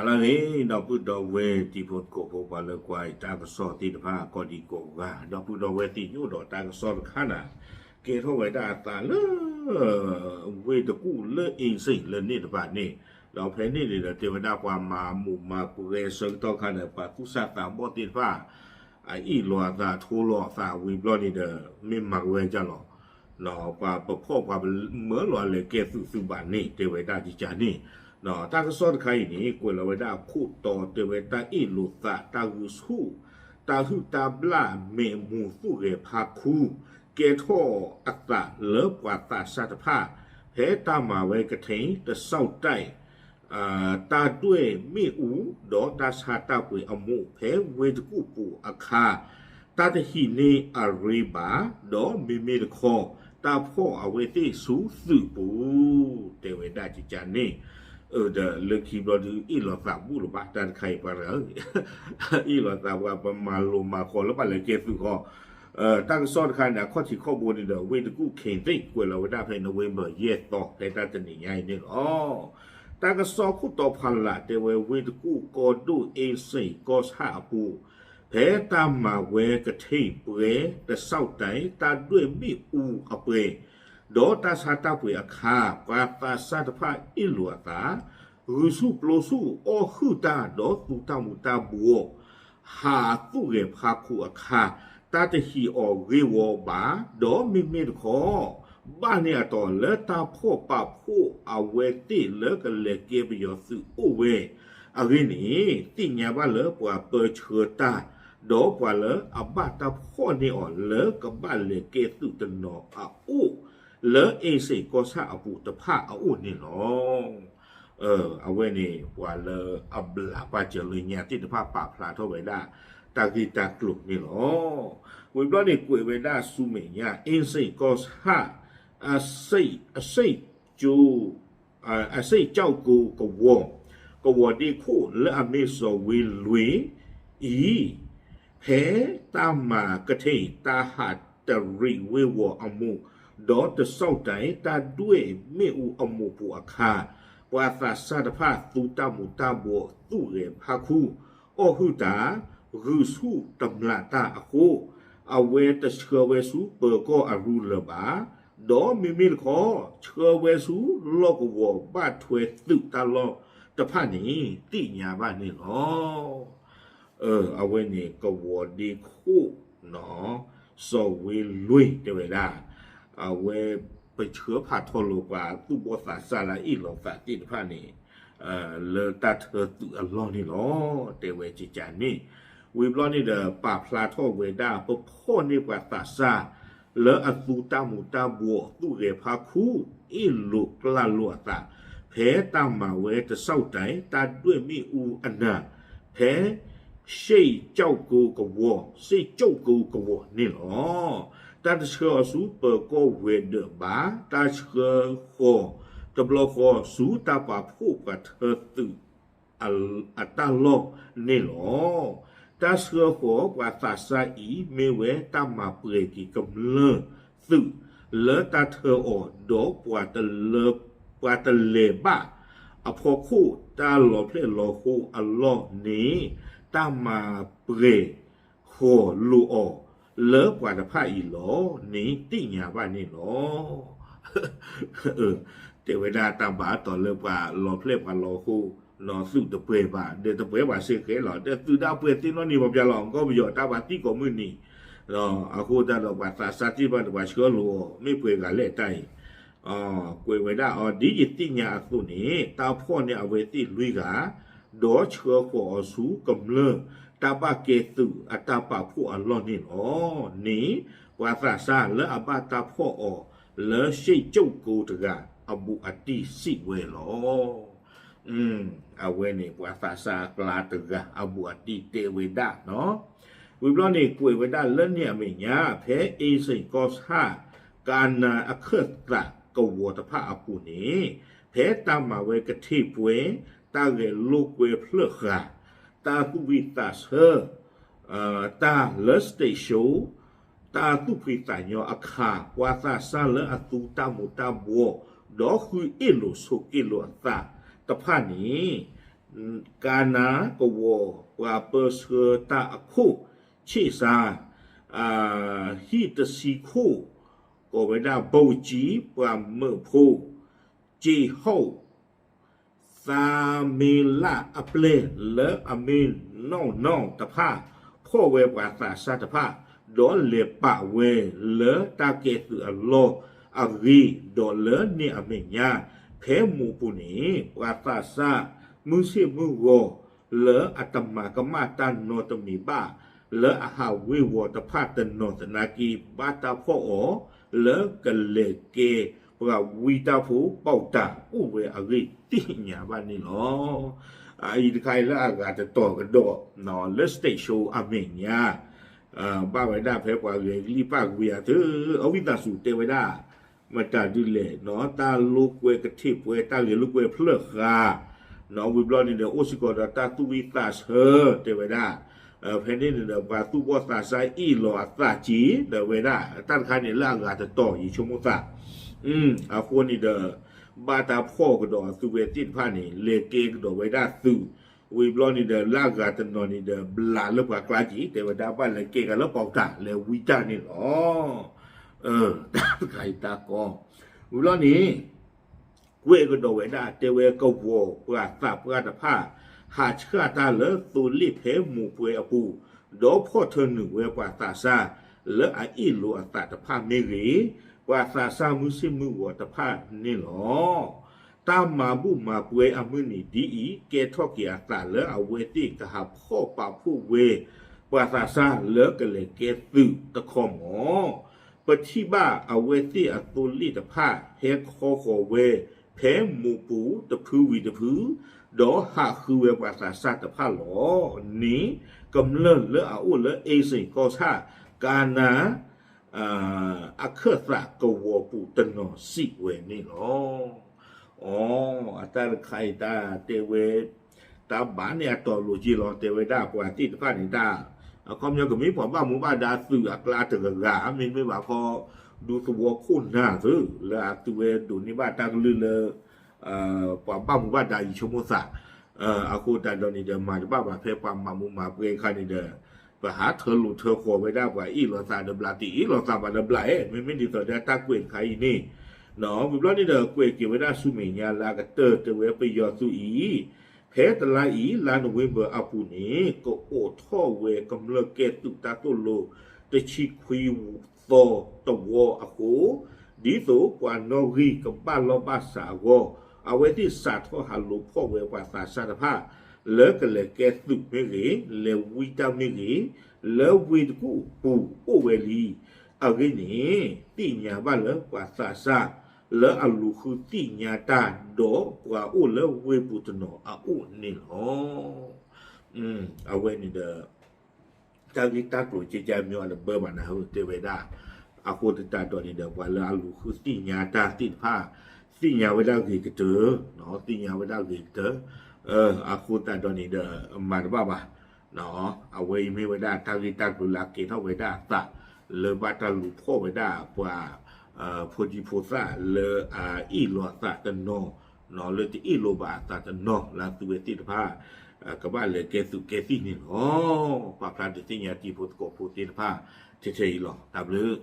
အလါန့ၣ် ဒီပုၢ်ဒီဝဲၢ်တံၤဖိသကိးဖိ ပှၤလၢကွၢ်တၢ်ကစီၣ်သ့ၣ်တဖၣ် ကိးဒံကိးဂၤ ဒီပုၢ်ဒီဝဲၢ်သ့ၣ်ညိၣ်ဒီးတၢ်ကစီၣ်တခါန့ၣ် ကဲထီၣ်ဝဲဒၣ်အသးလၢ ဝ့ၢ်တကူၣ်လၢအ့စ့ၣ်လၢန့ၣ်တဖၣ်န့ၣ် ဒီးဖဲန့ၣ်န့ၣ်ဒီး တဲဝဲဒၣ်ပှၤမၤမိၢ်မၤပှဲၤဆၢကတီၢ်ခါန့ၣ် ပှၤသူၣ်စၢ်သးဘီၣ်သ့ၣ်တဖၣ် အအ့ၣ်လိာ်အသးထိလိာ်အသးဝံၤဘျီန့ၣ်ဒီး မ့ၢ်မၤဝဲဒ်လဲၣ် ပှၤပဖီၣ်ပှၤမၢလီၤအလဲၤကဲသုးသုးဘၣ်န့ၣ် တဲဝဲဒၣ်ကကန့ၣ် တၢ်ကစီၣ်တခါအံၤန့ၣ် ကွဲးလီၤဝဲဒၣ်အခိၣ်တီတဲဝဲတၢ်အ့ၣ်လိာ်သး တၢ်ဂုာ်ဆူၣ် တၢ်ဟုၣ်တၢ်ဘျၣ် မ့ၢ်မူၤသူၣ်ဂဲၤဖးခူ ကဲထီၣ်အသးလၢပှၤသးစၢ်တဖၣ် ဖဲတၢ်မၤဝဲကထဲတစီၣ်တဲာ် တၢ်ဒွဲၣ်မ့ၣ်အူ ဒီးတၢ်ဆါတၢ်ပှ့ၤအမိၢ် ဖဲဝ့ၢ်တကူၣ်ပူၤအခါ တၢ်တဟံးန့ၢ်အရ့ဘၣ် ဒီးမ့မ့ၢ်တခီ တၢ်ဖီၣ်အဝဲသ့ၣ်ဆူသုးပူၤ တဲဝဲဒၣ်ကကန့ၣ် ဒီးလၢခံဘျီဒုး အ့ၣ်လိာ်သးဘူၣ်လၢၤဘၣ် တၢ်တခါအံၤပှၤတဂၤ အ့ၣ်လိာ်သးပှၤပမၤလိၤမၤဃီၤလၢပှၤလဲၤကဲသုးဃီ တၢ်ကစီၣ်တခါန့ၣ် အခီၣ်ထံးခီၣ်ဘိန့ၣ်ဒီး ဝ့ၢ်တကူၣ် ခ့သ့ၣ် ကွဲးလီၤဝဲဒၣ်ဖဲ November ယဲၢ်သီ ဖဲတၢ်တနံၤညါအံၤန့ၣ်လီၤ. တၢ်ကစီၣ်ခိၣ်တီဖးလၢ်တဲဝဲ ဝ့ၢ်တကူၣ်ကီၢ်ဒိၣ် အ့စ့ၣ်ကီၢ်ဆၣ်အပူၤ ဖဲတၢ်မၤဝဲကထဲပှဲၤတစီၣ်တဲာ် တၢ်ဒွဲၣ်မ့ၣ်အူအပှဲၤ ဒီးတၢ်ဆါတၢ်ပှ့ၤအခါ ပှၤသးစၢ်တဖၣ်အ့ၣ်လိာ်အသး ဂုာ်ဆူၣ်ပျိဆူၣ်အီၣ်ဟုၣ်တၢ် ဒီးသူတၢ်မူၤတၢ်ဘှီး ဟးသူၣ်ဂဲၤဖးခူအခါ တၢ်တဟံးအီၤဂ့ၢ်ဝီဘၣ် ဒီးမ့မ့ၢ်တခီ ဘၣ်န့ၢ်အတီၤလၢတၢ်ဖီၣ်ပာ်ဖှိၣ်အဝဲသ့ၣ်လၢကလဲၤကဲပယီၤသုးအိၣ်ဝဲ အဂ့ၢ်န့ၣ် သ့ၣ်ညါဘၣ်လၢပှၤပၢဆှၢတၢ် ဒီးပှၤလၢအဘၣ်တၢ်ဖီၣ်န့ၢ်အီၤလၢကဘၣ်လဲၤကဲသုးတနီၤအအိၣ် လၢအ့စ့ၣ်ကီၢ်ဆၣ်အပူၤတဖၣ်အအိၣ်န့ၣ်လီၤ. အဝဲန့ၣ် ပှၤလၢအဘျးပာ်စၢၤလၢညါသ့ၣ်တဖၣ်ပာ်ဖျါထီၣ်ဝဲဒၣ် တၢ်ဂ့ၢ်တၢ်ကျိၤန့ၣ်လီၤ. ဝံၤဘျီန့ၣ် ကွဲးဝဲဒၣ်ဆူမဲာ်ညါ အ့စ့ၣ်ကီၢ်ဆၣ် အစ့ၣ်ကၠိ အစ့ၣ်ကၠီၣ်ကိကဝီၤ ကဝီၤဒ့ခိၣ်လၢအမ့ၢ်စီၤဝ့လွံၢ်အံၤ ဖဲတၢ်မၤကထဲတၢ်ဟးတရံးဝ့ၢ်ဝီၤအမိၢ် ဒီးတစီၣ်တဲာ်တၢ်ဒွဲၣ်မ့ၣ်အူအမိၢ်ပူၤအခါ ပှၤသးစၢ်တဖၣ်သူတၢ်မူၤတၢ်ဘှီးသူၣ်ဂဲၤဖးခူ အီၣ်ဟုၣ်တၢ် ဂုာ်ဆူၣ်တမျးတၢ်အဃိ အဝဲတဆှၢဝဲဆူပၢၤကီၢ်အရူလၢၤဘၣ် ဒီးမ့မ့ၢ်တခီ ဆှၢဝဲဆူလီၢ်ကဝီၤဘၣ်ထွဲသုးတၢ်လီၢ်တဖၣ်န့ၣ် သ့ၣ်ညါဘၣ်န့ၣ်လီၤ. အဝဲန့ၣ် ကဝီၤဒ့ခိၣ် စီၤဝ့လွံၢ်တဲဝဲဒၣ် အဝဲပဆှၢဖးထီလိာ်ပှၤသူၣ်ဘီၣ်သးစၢ်လၢအ့ၣ်လိာ်သးသ့ၣ်တဖၣ်န့ၣ် လၢတၢ်ထၢသုးအလီၢ်န့ၣ်လီၤ တဲဝဲကကန့ၣ် ဝံၤဘျီန့ၣ်ဒီး ပာ်ဖျါထီၣ်ဝဲဒၣ် ပဖီၣ်န့ၢ်ပှၤသးစၢ် လၢအသူတၢ်မူၤတၢ်ဘှီးသူၣ်ဂဲၤဖးခူ အ့ၣ်လိာ်ကျၢ်လိာ်အသး ဖဲတၢ်မၤဝဲတစီၣ်တဲာ် တၢ်ဒွဲၣ်မ့ၣ်အူအနၢ် ဖဲ စ့ၣ်ကၠီၣ်ကိကဝီၤ စ့ၣ်ကၠီၣ်ကိကဝီၤန့ၣ်လီၤ. တၢ်တဆှၢအီၤဆူပၢၤကီၢ်ဝဲၤဒၢးဘၣ် တၢ်ဆှၢဃီၤတဘျီဃီဆူတၢ်ပာ်ဖှိၣ်ပှၤထၢသုး အတၢ်လီၢ်န့ၣ်လီၤ. တၢ်ဆှၢဃီၤပှၤသးစၢ်အံၤ မ့ၢ်ဝဲတၢ်မၤပှဲၤက့ၤကမျၢၢ်သုး လၢတၢ်ထၢအီၤ ဒီးပှၤတလဲၤဘၣ်အဖီခိၣ် တၢ်လီၤဖျဲၣ်လီၤဟိအလီၢ်န့ၣ် တၢ်မၤပှဲၤဃီၤလိာ်အီၤ လၢပှၤတဖၣ်အံၤလီၤန့ၣ် သ့ၣ်ညါဘၣ်န့ၣ်လီၤ. တဲဝဲဒၣ်တၢ်ဘၣ်အတီၤလၢပှၤလီၤဖျဲၣ်ပှၤလီၤဟိ နီၤသုးတပှဲၤဘၣ် ဒီးတပှဲၤဘၣ်စ့ၢ်ကီးလီၤ ဒီးသုးဒၣ်ပှဲၤသ့ၣ်နီၣ်န့ၣ် ပှၤပျၢ်လီၤ ကီၢ်ပယီၤတၢ်ဘၣ်သံကိးမုၢ်နံၤ အဃိသတးဒီးပှၤသးစၢ်သ့ၣ်တဖၣ်န့ၣ် ပှၤဆှၢလိာ်အီၤ မ့ၢ်ပှဲၤဂၤလဲၣ်တၢ်အံၤ ကွဲးဝဲဒၣ်အီၤ ဒ်ယသ့ၣ်ညါအသိးန့ၣ် တၢ်ဖီၣ်န့ၢ်အဝဲသ့ၣ်လွံၢ်ဂၤ ဒီးဆှၢဃီၤအီၤဆူကမျၢၢ် တၢ်ဘၣ်ကဲသုးအတၢ်ပာ်ဖှိၣ်အလီၢ်န့ၣ်လီၤန့ၣ် ပှၤသးစၢ်လၢအဘၣ်တၢ်ဖီၣ်အီၤ လၢစ့ၣ်ကၠီၣ်ကိတဂၤအဘူးအတံၢ်စံးဝဲလီၤ. အဝဲန့ၣ် ပှၤသးစၢ်အကျါတဂၤအဘူးအတံၢ်တဲဝဲဒၣ်နီၤ ဝံၤဘျီန့ၣ် ကွဲးဝဲဒၣ်လၢန့ၣ်အမဲာ်ညါ ဖဲအ့စ့ၣ်ကီၢ်ဆၣ် ကၤနၤအခၢၣ်သးကဝီၤတဖၣ်အပူၤန့ၣ် ဖဲတၢ်မၤဝဲကထဲပှဲၤ တၢ်ဂဲၤလိာ်ကွဲဖျၢၣ်ဃာ် တၢ်သူၣ်ဝံၣ်သးဆၢ တၢ်လၢ stage show တၢ်သူၣ်ဖှံသးညီအခါ ပှၤသးစၢ်လၢအသူတၢ်မူၤတၢ်ဘှီး ဒီးဃုအ့ၣ်လိာ်ဆိးက့လိာ်အသးတဖၣ်န့ၣ် ကၤနၤကဝီၤ ပှၤပၢဆှၢတၢ်အခိၣ်ဆ့ၣ်စါ ဟံၣ်တဆံခိၣ် ကိးဝဲဒၣ် ဘိၣ်ကၠံ ပှၤမၢဖိ ကၠ့ဟီၣ် သးမ့ၢ်လၢအပျဲၢ်လၢအမ့ၢ်နီၢ်နီၢ်တဖၣ် ဖီၣ်ဝဲပှၤသးစၢ်တဖၣ် ဒီးလဲၤပာ်ဝဲလၢတၢ်ကဲသုးအလီၢ်အဂ့ၢ် ဒီးလၢန့ၣ်အမဲာ်ညါ ဖဲမိၢ်ပူၤန့ၣ် ပှၤသးစၢ် မုၢ်ဆ့ၣ်မုၢ်ဂီၤ လၢအတမၤကမၣ်တၢ်နီတမံၤဘၣ် လၢအဟးဝ့ၤဝီၤတဖၣ်တနီၤသနာ်က့ ဘၣ်တၢ်ဖီၣ်အီၤ လၢကလဲၤကဲ ပှၤဝံတၢ်ဖိ ပီၣ်တၢ်အိၣ်ဝဲအဂ့ၢ်သ့ၣ်ညါဘၣ်န့ၣ်လီၤ. အအံၤတခါအံၤလၢအဂၤတတီၤကဒီး လၢ stage show အမဲာ်ညါ ဘၣ်ဝဲဒၣ်ဖဲပှၤဂဲၤကလံၣ်ပာ်ကွံာ်အသုး အဝံသးစူၤတဲဝဲဒၣ် မတၤဒုးလဲၣ် တၢ်လိာ်ကွဲကထ့ၣ်ပှဲၤ တၢ်ဂဲၤလိာ်ကွဲဖျၢၣ်ဃာ် ဝံၤဘျီန့ၣ်ဒီး အိၣ်စ့ၢ်ကီးဒီးတၢ်သူၣ်ဝံၣ်သးဆၢ တဲဝဲဒၣ် ဖဲန့ၣ်န့ၣ်ဒီး ပှၤသူၣ်ဘီၣ်သးစၢ်အ့ၣ်လိာ်အသးက့ၤ ဒီးဝဲဒၣ် တၢ်တခါန့ၣ်လၢအဂၤတတီၤ ယဆိကမိၣ်သး အဃိန့ၣ်ဒီး ဘၣ်တၢ်ဖီၣ်ကဒီးအသုးဝဲသ့ၣ်တဖၣ်န့ၣ် လဲၤကဲကဒီးဝဲဒၣ်သုး ဝံၤဘျီန့ၣ်ဒီး လၢအဂၤတနီၤန့ၣ်ဒီး ဘျးလၢပှၤကျါက့ၤ တဲဝဲဒၣ်ဘၣ်လဲၤကဲကဒီးလၢပီၣ်တၢ် လဲၤဝံတၢ်န့ၣ်လီၤ. တၢ်တခါအံၤတၢ်ကီ ဝံၤဘျီန့ၣ် ကွဲးကဒီးဝဲဒၣ် တဲဝဲကဝီၤပှၤသးပှၢ်တဖၣ် ဟးဆှၣ်တၢ်လၢသိလ့ၣ်ဖဲမိၢ်ပှဲၤအပူၤ ဒီးဖီၣ်ထၢနုာ်ဝဲပှၤသးစၢ် လၢအအ့ၣ်လိာ်အသးတဖၣ်မ့ၢ်ဂ့ၤ, ပှၤသးစၢ်မုၢ်ဆ့ၣ်မုၢ်ဂီၤတဖၣ်န့ၣ်လီၤ. တၢ်မၤဘူၣ်မၤပှဲၤအမုၢ်နံၤဒ်အံၤ ကဲထီၣ်က့ၤအသးလၢအဝဲသ့ၣ်ကဟးဖီၣ်ပာ်ဖှိၣ်ဝဲ ပှၤသးစၢ်လၢကလဲၤကဲသုးတခီမီၤ. ပထံၣ်ဘၣ်အဝဲသ့ၣ်အသိလ့ၣ်တဖၣ် ဟဲခီဃီၤဝဲ ဖဲမိၢ်ပူၤတဖုဝံၤတဖု, ဒီးဟးဃုဝဲပှၤသးစၢ်တဖၣ်လီၤန့ၣ် ကမျၢၢ်လၢအအိၣ်လၢအ့စ့ၣ်ကီၢ်ဆၣ် ကၤနၤ အခၢၣ်သးကဝီၤပူၤတနီၤစံးဝဲန့ၣ်လီၤ. အတၢ်တခါအံၤတၢ်တဲဝဲ တၢ်ဘၣ်န့ၣ်အတီၤလိၤက့လီၤ တဲဝဲဒၣ်ပှၤသ့ၣ်တဖၣ်န့ၣ်တၢ် အခီပညီကမ့ၢ်ပှၤဘၣ်မူဘၣ်ဒါသုးအကျါတဂၤဂၤ မ့တမ့ၢ်ဘၣ်ခီ ဒူသဝီခိၣ်နၢ်သု လၢအသုဝဲဒိးန့ၢ်ဘၣ်တၢ်ကလုၢ်လၢ ပှၤဘၣ်မူဘၣ်ဒါယဆိကမိၣ်သး အဃိသတးဒီးန့ၣ်ဒီး မၤတဘၣ်ဘၣ်ဖဲပှၤမၤမူမၤပှဲၤအခါန့ၣ်ဒီး ပဟးထၢလိာ်ထၢဃီၤဝဲဒၣ်ပှၤအ့ၣ်လိာ်သးဒီးဘျး တအ့ၣ်လိာ်သးဘၣ်ဒီးဘျးအဲ မ့မ့ၢ်ဒ်သိးဒီးတၢ်ကွဲးတခါအံၤန့ၣ် ဝံၤဘျီန့ၣ်ဒီး ကွဲးက့ၤဝဲဒၣ်ဆူမဲာ်ညါလၢအကတၢၢ် တဲဝဲပယီၤသုးအံၤ ဖဲတလါအံၤ လါနိၣ်ဝ့ဘၢၣ်အပူၤန့ၣ် ကအိးထီၣ်ဝဲကမျၢၢ်ကဲသုးတၢ်သိၣ်လိ တဆံခွံသီတဝီအဃိ ဒ်သိးပှၤနီၣ်ဂံၢ်ကဘၣ်လီၢ်ဘၣ်စးအဂီၢ် အဝဲသ့ၣ်စးထီၣ်ဟးလိာ်ဖီၣ်ဝဲပှၤသးစၢ်တဖၣ် လၢကလဲၤကဲသုးမ့ၢ်ဂ့ၤ, လဲၤဝံတၢ်မ့ၢ်ဂ့ၤ, လၢဝ့ၢ်တကူၣ်ပူၤအိၣ်ဝဲလံ. အဂ့ၢ်န့ၣ် သ့ၣ်ညါဘၣ်လၢပှၤသးစၢ် လၢအလူၤဃုသ့ၣ်ညါတၢ် ဒီးပှၤအိၣ်လၢဝ့ၢ်ပူၤတနီၤအအိၣ်န့ၣ်လီၤ. အဝဲန့ၣ်ဒီး တၢ်ဂ့ၢ်တၢ်ကျိၤကဲကဲမ့ၢ်အီၤတဘၢဘၣ်နၤဧၢ တဲဝဲဒၣ်. အဃိသတးဒီးန့ၣ်ဒီး ပှၤလၢအလူၤဃုသ့ၣ်ညါတၢ်သ့ၣ်တဖၣ် သ့ၣ်ညါဝဲဒၣ်ဂ့ၤကတၢၢ်, သ့ၣ်ညါဝဲဒၣ်ဂ့ၤကတၢၢ်. အဃိသတးဒီးန့ၣ်ဒီး မၤတဘၣ်ဘၣ်. အဝဲအံၤမ့ၢ်ဝဲဒၣ်တၢ်ဂ့ၢ်တၢ်ကျိၤလၢအကဲထီၣ်ဝဲဒၣ်အသး လၢဘၣ်တၢ်လူၤဖီၣ်ဝဲဒၣ်ပှၤ ဖိဒံဖိသၣ်လၢအအ့ၣ်လိာ်အသးတနီၤ လၢတအ့ၣ်လိာ်ဘၣ်အသးတနီၤ လၢအသုဝဲသ့ၣ်တဖၣ် ကဘၣ်လဲၤကဲသုးကဲသံၣ်န့ၣ်လီၤ. ပာ်ဖျါဒုးသ့ၣ်ညါတံၤဖိသကိးဖိသ့ၣ်တဖၣ် ထဲထဲအံၤလီၤ. တၢ်ဘျုး